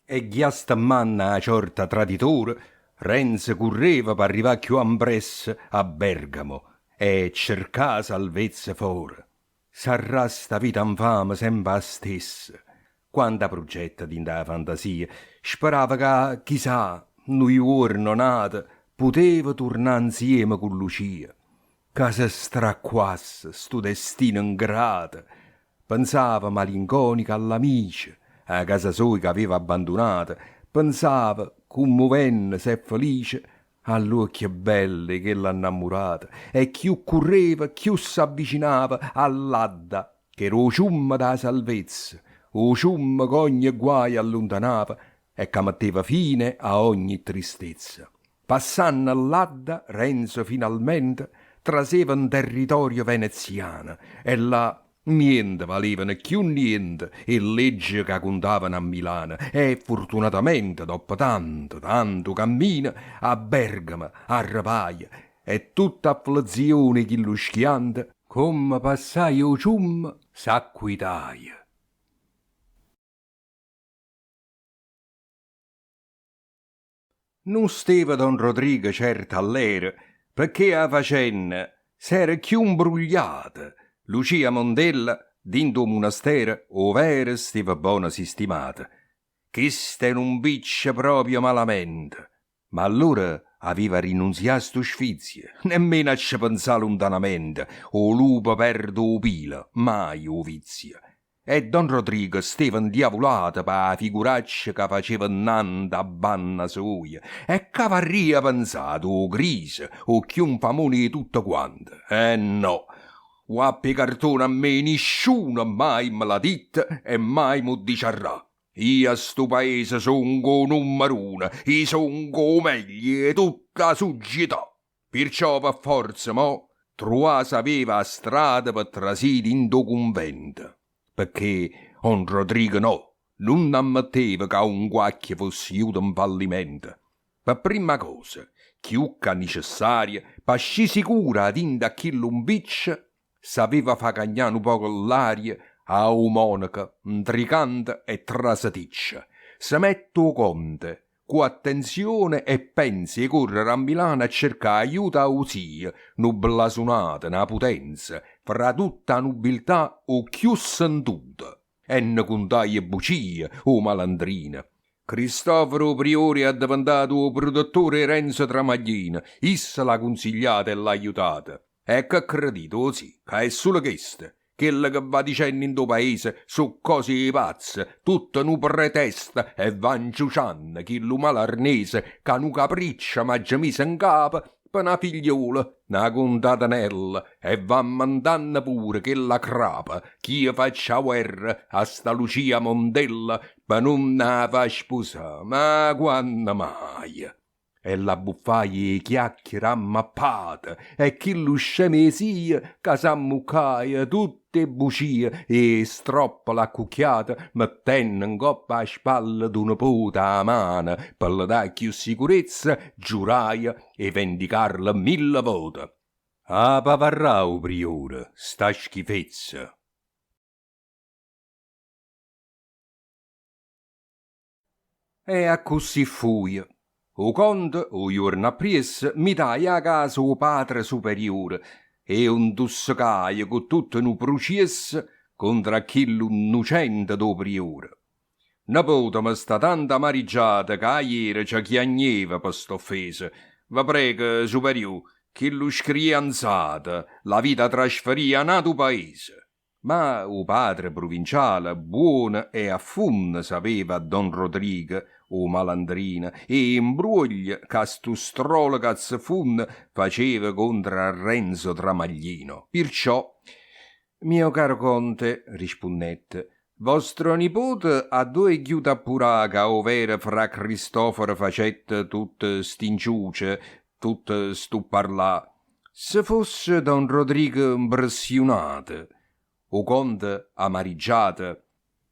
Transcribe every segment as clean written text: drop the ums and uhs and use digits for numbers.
E ghiastemmanno 'a ciorta traditora, Renzo curreva p'arrivà cchiù ampressa a Bergamo e cercà 'a salvezza fora. Sarrà sta vita 'nfame sempe 'a stessa? Quanta prugette dint' 'a fantasia, sperava ca, chisà, nu juorno o n'ato, puteva turnà 'nzieme cu Lucia. Ca se stracquasse stu destino 'ngrato. Pensava malinconico all'amice, 'a casa soja ch'aveva abbandunato, pensava, cummuvennose e felice, all'uocchie belle 'e chella 'nnammurata, e cchiù curreva, cchiù s'avvicinava all'Adda, ch'era 'o ciummo d' 'a salvezza, 'o ciummo ch'ogne guaio alluntanava e ca metteva fine a ogni tristezza. Passanno ll'Adda, Renzo finalmente traseva 'n territorio veneziano e llà niente valevano cchiù niente 'e llegge ca cuntavano a Milano e furtunatamente doppo tanto, tanto cammino, a Bergamo arrevaje e tutta 'afflizione 'e chillu schianto, comme passaje 'o ciummo, s'acquitaje. Nun steva don Rodrigo certo allero, pecché 'a facenna s'era cchiù 'mbrugliata, Lucia Mondella dint' 'o munastero 'o vero steva bona sistimata. Chisto è nu 'mpiccio proprio malamente. Ma allora aveva rinunzià a stu sfizio? Nemmeno a ce penzà luntanamente, 'o lupo perde 'o pilo, maje 'o vizio. E don Rodrigo steva 'ndiavulato p' 'a figuraccia ca faceva 'nnante 'a banna soja e c'avarria penzato 'o Griso, 'o cchiù 'nfamone 'e tutte quante? Eh no! Guappo 'e cartone a me nisciuno mai me l'ha ditto e mai m' 'o diciarrà. Io a stu paese songo 'o nummero uno, i' songo 'o meglio 'e tutta 'a suggietà. Pirciò pe forza mo truvà s'aveva 'a strada pe trasì dint' 'o cunvento, pecché 'on Rodrigo no, nun ammetteva ca 'o 'nguacchio fosse juto 'nfallimento. Pe primma cosa, cchiù ca nicessaria, p'ascì sicuro 'a dinto a chillu 'mpiccio, s'aveva fa cagnà nu poco ll'aria a 'o monaco 'ntricante e traseticcio. Se mette 'o conte Cu attenzione e penza 'e correre a Milano a cercà aiuto a 'o zio, nu blasunato, na putenza, fra tutta 'a nubiltà 'o cchiù sentuto. E ne cuntaje bucie, 'o malandrino. Cristoforo 'o priore è addeventato 'o prutettore 'e Renzo Tramaglino, isso l'ha cunsigliato e l'ha aiutato. E che credite, 'o zì, ca è sulo chesto? Chello che va dicenno 'int' 'o paese so' cose 'e pazze, tutto nu pretesto e va 'nciucianno chillu malarnese ca nu capriccio m'aggio miso 'ncapa pe' na figliola, na cuntadenella, e va 'mmentanno pure chella crapa ch'io faccio 'a guerra a sta Lucia Mondella pe' nun 'a fa spusà, ma quanno maje? E l'abbuffaje 'e chiacchiere ammappate e chillu scemo 'e zio ca s'ammuccaje tutt' 'e bucie e 'e stroppole accucchiate mettenno 'ncopp' 'a spalla d' 'o nipote 'a mano pe le dà cchiù sicurezza giuraje 'e vendicarlo mille vote. 'A pavarrà 'o priore sta schifezza. E accussì fuje. O conte, 'o juorno appriesso, 'mmitaje 'a casa 'o patre superiore e 'o 'ntussecaje cu tutto nu pruciesso contro a chillu 'nnucente d' 'o priore. Nepòtemo sta tanto amariggiato ca ajere ce chiagneva pe st'offesa. Ve prego, superiò, chillu scrianzato l'avita trasferì a n'atu paese. Ma 'o patre pruvinciale, buono e a funno sapeva a don Rodrigo, 'o malandrino, e 'e 'mbruoglie ca stu stroloco a zeffunno faceva contro a Renzo Tramaglino. Pirciò, Mio caro conte, rispunnette, vostro nipote addò è ghiuto appurà ca 'o vero fra Cristoforo facette tutte sti 'nciuce, tutto stu pparlà? Se fosse don Rodrigo 'mpressiunato, 'o conte amariggiato.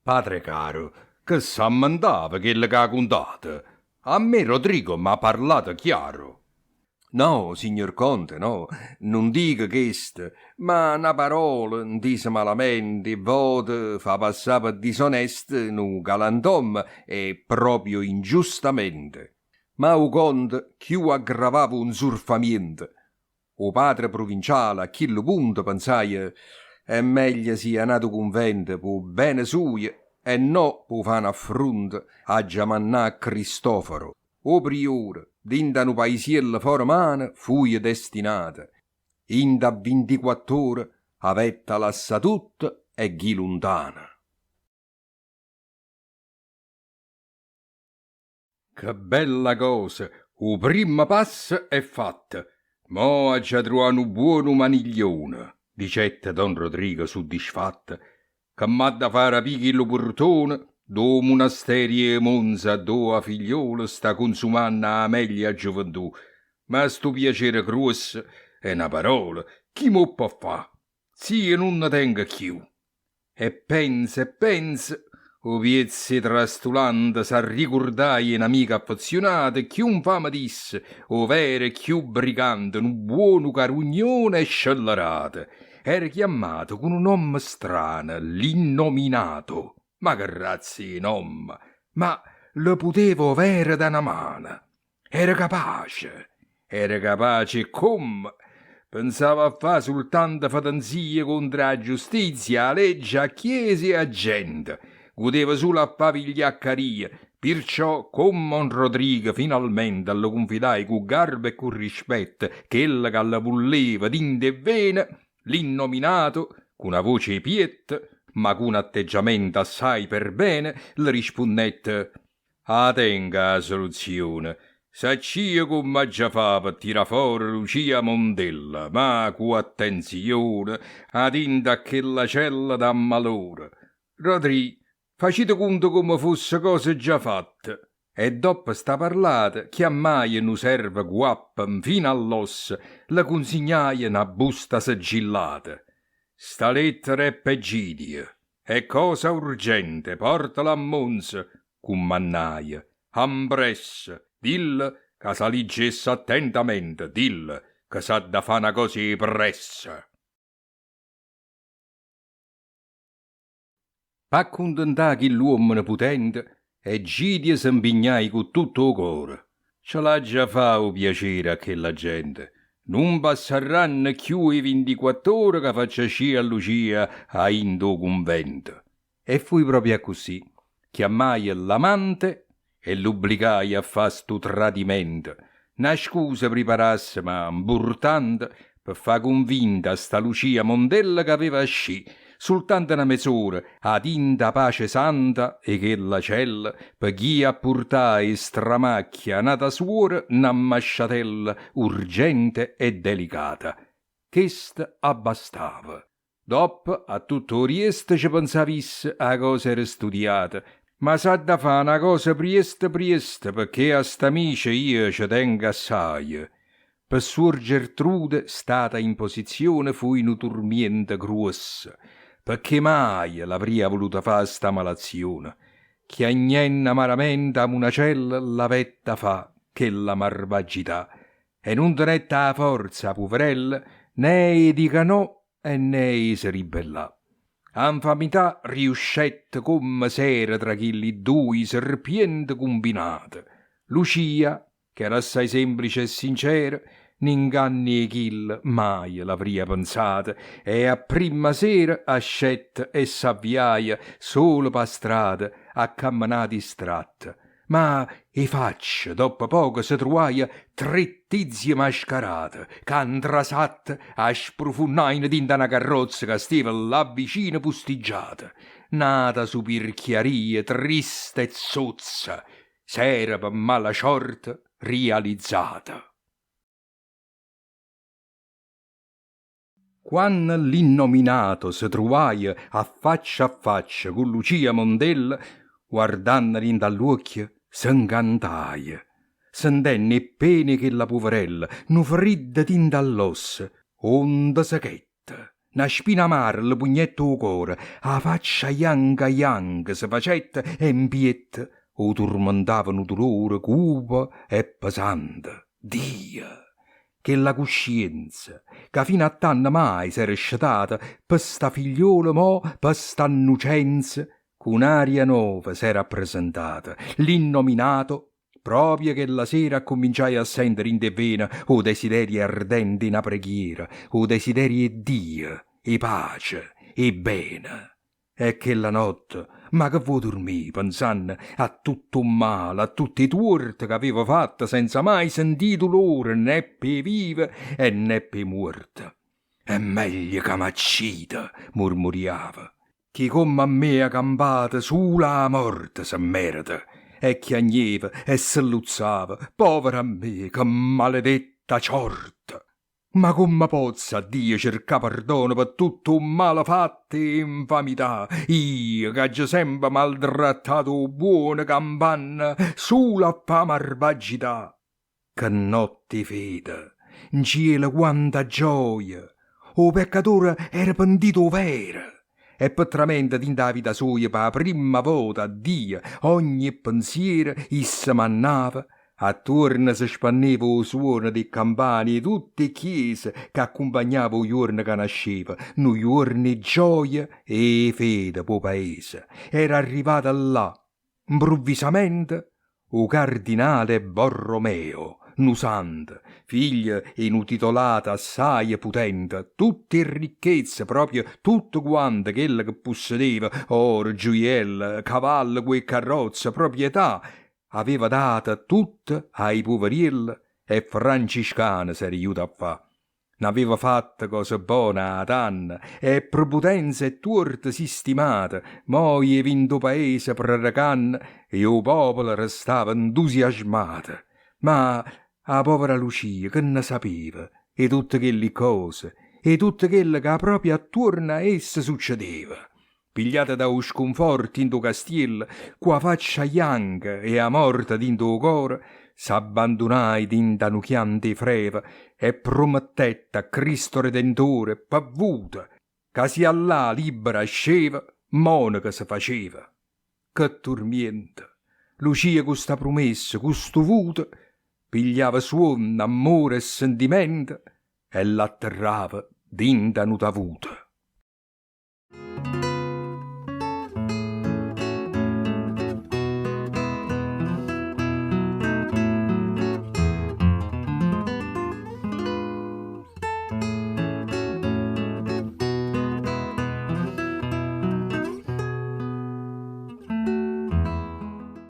Padre caro, che s'ammentava chello che ha cuntato? A me Rodrigo m'ha parlato chiaro. No, signor Conte, no, nun dico chesto, ma na parola ntisa malamente 'e vvote fa passà pe disonesto nu galantommo e proprio ingiustamente. Ma 'o Conte cchiù aggravava 'o nzurfamiento. 'O padre pruvinciale a chillu punto pensaje, È meglio si a n'ato cunvento p' 'o bene sujo e no p' 'o fa n'affronto aggia mannà a Cristoforo. 'O priore, dint' a nu paisiello fore mano, fuje destinato. Int' a vintiquatt'ore avett' 'a lassà tutto e ghì luntano. Che bella cosa! 'O primmo passo è fatto! Mo aggia truvà nu buono maniglione, dicette don Rodrigo suddisfatto, che m'ha da fa arapì chillu purtone d' 'o munasterio 'e Monza addò 'a figliola sta cunsumanno 'a meglia giuventù. Ma stu piacere gruosso è na parola, chi m' 'o pò fa? Si io nun ne tengo cchiù. E penza e penza, 'o piezzo 'e trastulante s'arricurdaje 'e n'amico affezziunato, cchiù nfame d'isso, 'o vero cchiù brigante, nu buono carugnone e scellerato. Era chiammato cu nu nomme strano, l'Innominato. Ma che razza 'e nomme! Ma le puteva overo da' na mano? Era capace, era capace e comme! Pensava a fa' sultanto fetenzie contro 'a giustizia, 'a legge, 'a chiesa e 'a gente. Gudeva sulo a fa' vigliaccarie. Pirciò, comme 'on Rodrigo finalmente lle cunfidaje cu garbo e cu rispetto chello ca lle vulleva dint' 'e vene, l'innominato, cu na voce 'e pietto, ma cu n'atteggiamento assai perbene, lle rispunnette, 'A tengo 'a soluzione. Saccio comme aggia fa' pe tirà fore Lucia Mondella, ma cu attenzione, 'a dinto a chella cella d' 'a mmalora. Rodrì, facite cunto comme fosse cosa già fatta. E doppo sta parlata, chiammaje nu servo guappo nfino all'ossa, le cunsignaje na busta sigillata. Sta lettera è p'Egidio. È cosa urgente, portala a Monza, cummannaje. Ambressa, dille ca s' 'a liggesse attentamente, dille ca s'ha da fa' na cosa 'e pressa. P'accuntentà chill'uommene putente, Egidio se 'mpignaje cu tutto 'o core. Ce l'aggia fa' 'o piacere a chella gente. Nun passarranno cchiù 'e vintiquatt'ore ca faccio ascì a Lucia 'a 'int' 'o cunvento. E fuje proprio accussì, chiammaje l'amante e l'ubblicaje a fa' stu tradimento. Na scusa priparasse, ma 'mpurtante, pe fa' cunvinta a sta Lucia Mondella ch'aveva ascì, sultanto na mez'ora, 'a dint' 'a pace santa 'e chella cella, pe ghì a purtà 'e stramacchie a n'ata suora na mmasciatella urgente e delicata. Chest' abbastava. Doppo, a tutto 'o riesto ce penzava isso, 'a cosa era studiata. Ma s'ha da fa' na cosa priesto priesto pecché a st'amice io ce tengo assaje. Pe suor Gertrude st'ata imposizione fuje nu turmiento gruosso, pecché maje l'avria vuluta fa' sta malazione. Chiagnenno amaramente 'a munacella l'avetta fa' chella marvagità e nun tenette 'a forza, 'a puverella, né 'e di' ca no e né 'e se ribellà. A 'nfamità riuscette comme s'era tra chilli duje serpiente cumbinate. Lucia, ch'era assai semplice e sincera, n'inganno 'e chillo maje l'avria pensato e a primma sera ascette e s'avviaje sola p' 'a strada a cammenà distratta. Ma 'e faccia, doppo poco, se truvaje tre tizie mascarate ca 'ntrasatte 'a sprufunnajeno dint' 'a na carrozza ca steva là vicino pustiggiata. N'ata supirchiaria triste e zozza s'era pe mala ciorta rializzata. Quanno l'innominato se truvaje a faccia a faccia cu Lucia Mondella, guardanno dint' 'a ll'uocchie, se 'ncantaje, sentenno 'e ppene 'e chella puverella, nu friddo dint' 'a ll'osse, 'o 'ntesechette, na spina amara lle pugnette 'o core, 'a faccia janca janca se facette e 'mpietto 'o turmentava nu dulore cupo e pesante. Dio! Chella cuscienza, ca fino a tanno mai s'era scetata, pe sta figliola mo, pe sta 'nnucenza, cu n'aria nova s'era appresentata. L'innominato, proprio chella sera accumminciaje a sèntere dint' 'e vene 'o desiderio ardente 'e na preghiera, 'o desiderio 'e Dio, 'e pace, 'e bene. E chella notte, ma che vuò durmì, pensanno a tutto 'o mmale, a tutt' 'e tuorte ch'aveva fatto senza mai sentì dulore né p' 'e vive e né p' 'e muorte. È meglio ca m'accido, murmuriava. Chi comm' a me ha campato sulo 'a morte se mmereta. E chiagneva e selluzzava, Povero a me, che maledetta ciorta! Ma comme pozzo a Dio cercà perdono pe tutto 'o mmale fatto e 'e nfamità, io ch'aggio sempe maltrattato 'o buono campanno sulo a fa marvagità? Che notte 'e fede! Ncielo quanta gioia! 'O peccatore era pentito overo! E pe tramente dint' 'a vita soia p' 'a primma vota a Dio ogni pensiero isso mannava, attuorno se spanneva 'o suono d' 'e campane 'e tutt' 'e cchiese ch'accumpagnava 'o juorno ca nasceva, nu juorno 'e gioia e 'e fede p' 'o paese. Era arrivato là, mpruvvisamente, 'O cardinale Borromeo, nu santo, figlio 'e nu titolato assaje putente, tutt' 'e ricchezze, proprio tutto quanto chello che pussedeva, oro, giuielle, cavalle cu 'e carrozze, proprietà, aveva dato tutto a 'e puverielle e franciscane s'era juto a fa'. N'aveva fatto cose bone 'a tanno e preputenza e tuorte sistimate, mo jeva 'int' 'o paese prerecanno e 'o popolo restava 'ntusiasmato. Ma 'a povera Lucia che ne sapeva 'e tutte chelli cose, 'e tutto chello ca proprio attuorno a essa succedeva? Pigliata da 'o scunforto 'int' 'o castiello, cu 'a faccia janca e 'a morte dint' 'o core, s'abbandunaje dint' a nu chianto 'e freva e prumettette a Cristo Redentore, pe vuto, ca si 'a llà libbera asceva, monaca se faceva. Che turmiento! Lucia cu sta prumessa, cu stu vuto, pigliava suonno, ammore e sentimento e l'atterrava dint' a nu tavuto.